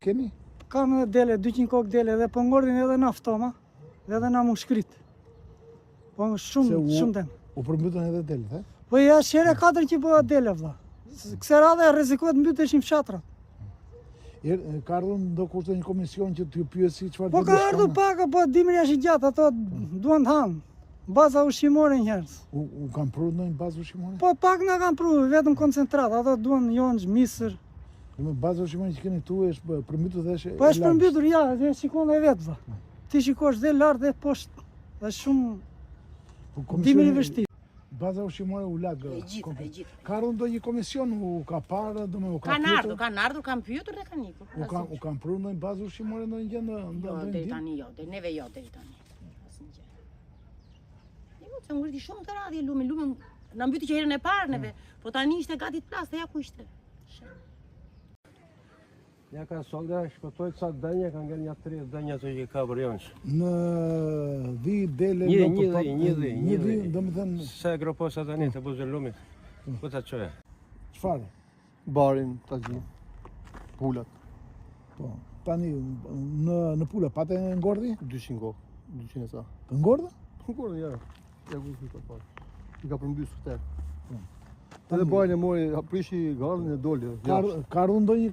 Keni? Kam edhe dele, 200 kokë dele dhe po ngordhin edhe në aftoma dhe edhe në mushkrit. Po shumë, u, shumë dem. U përmbytën edhe delet, he? Po ja, është hera e katërt që bëhet dele, vlla. Kësaj radhe rrezikohet mbyteshin fshatrat. Er, ka ardhur ndokush ndonjë komision që t'ju pyesi çfarë Po ka ardhur pak, po dimri është i gjatë, ato duan të hanë. Baza ushqimore njerëz. U, u kanë prurë ndonjë bazë ushqimore? Po pak na kanë prurë, vetëm koncentrat, ato duan jonxhë, misër. Dhe baza ushqimore që keni këtu është përmbytur dhe është Po është përmbytur, ja, dhe shikon dhe vetë, vlla. Ti shikosh dhe lart dhe poshtë, dhe shumë po, dimri i vështirë. Baza ushqimore u lag. E gjitha, e gjitha. Ka ardhur ndonjë komision, u ka parë, do me u ka Kanë ardhur, kanë ardhur, kanë pyetur dhe kanë ikur. U kanë u kanë prurë ndonjë bazë ushqimore ndonjë gjë në Jo, ndonjë deri tani jo, deri neve jo deri tani. Asnjë gjë. Jo, se ngriti shumë këtë radhë lumi, lumi na mbyti që herën e parë neve, mm. po tani ishte gati të plaste, ja ku ishte. Ja ka solda, shpëtoi ca dënja, ka ngel një 30 dënja të që ka për jonxhë. Në dhi dele... Një, një dhi, një dhi, një dhi, domethënë... Se e groposa tani të buzë lumit, ku ta çoja? Çfarë? Barin, ta gjithë, pulat. Po, tani, në, në pula, pate ngordhi? 200 kokë, 200 e sa. Ngordhi? Ngordhi, ja. Ja ku i ka parë. I ka përmbysur këtë. Po. Edhe barin e mori, prishi gardhin e doli. Ka ka ardhur ndonjë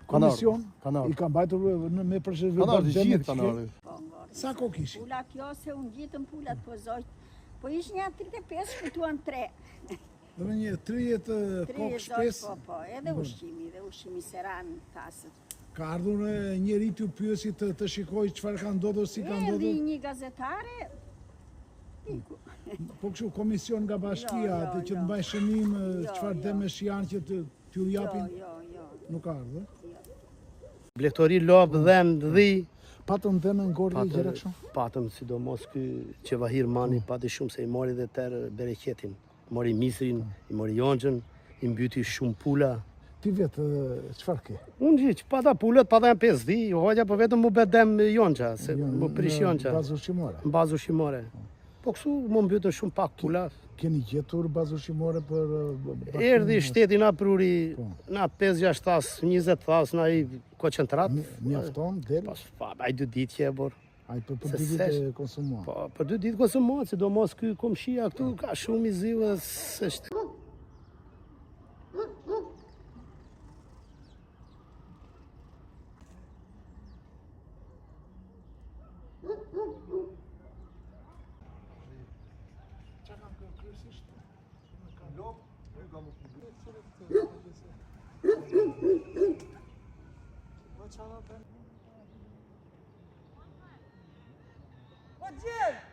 komision? Kanë I ka mbajtur në me përshëndetje. Kanë ardhur gjithë kanë ardhur. Po, ngordhi. Sa kokë ishin? Pula kjo se u ngjitën pulat po zogjt. Po ishin nja 35, shpëtuan 3. Do me një 30 kokë shpesë? Po, po, edhe ushqimi, dhe ushqimi se ranë thasët. Ka ardhur njeri t'ju pyesi të, të shikojë çfarë ka ndodhur, si ka ndodhur? Erdhi një gazetare, iku. Po kështu komision nga bashkia, Jo, jo, të që të jo. mbajnë shënim Jo, çfarë jo. dëmesh janë që të t'ju japin? Jo, jo, jo. Nuk ka ardhur. Blegtori lopë, dhen, dhi. Patën dëme ngordhje gjëra kështu? Patëm sidomos ky Xhevahir Mani pati shumë se i mori dhe tërë bereqetin. Mori misrin, i mori jonxhën, i mbyti shumë pula. Ti vetë çfarë ke? Unë hiç, pata pulat, pata janë 5 dhi, hoqa, po vetëm m'u bë dëm jonxha, se m'u prish jonxha. Në bazë ushqimore. Në bazë ushqimore. Po kështu m'u mbytën shumë pak pula. Keni gjetur bazë ushqimore për Erdhi shteti na pruri, po. na 5-6 thasë, 20 thasë, na i koncentrat. Mjafton del? Po, pa, ai dy ditë që e bor. Ai për për dy ditë e konsumuan. Po, për dy ditë konsumuan, sidomos ky komshia këtu ka shumë i ziu dhe s'është. Çka kanë kërë kryesisht? Lopë, dy ka më Po gjel!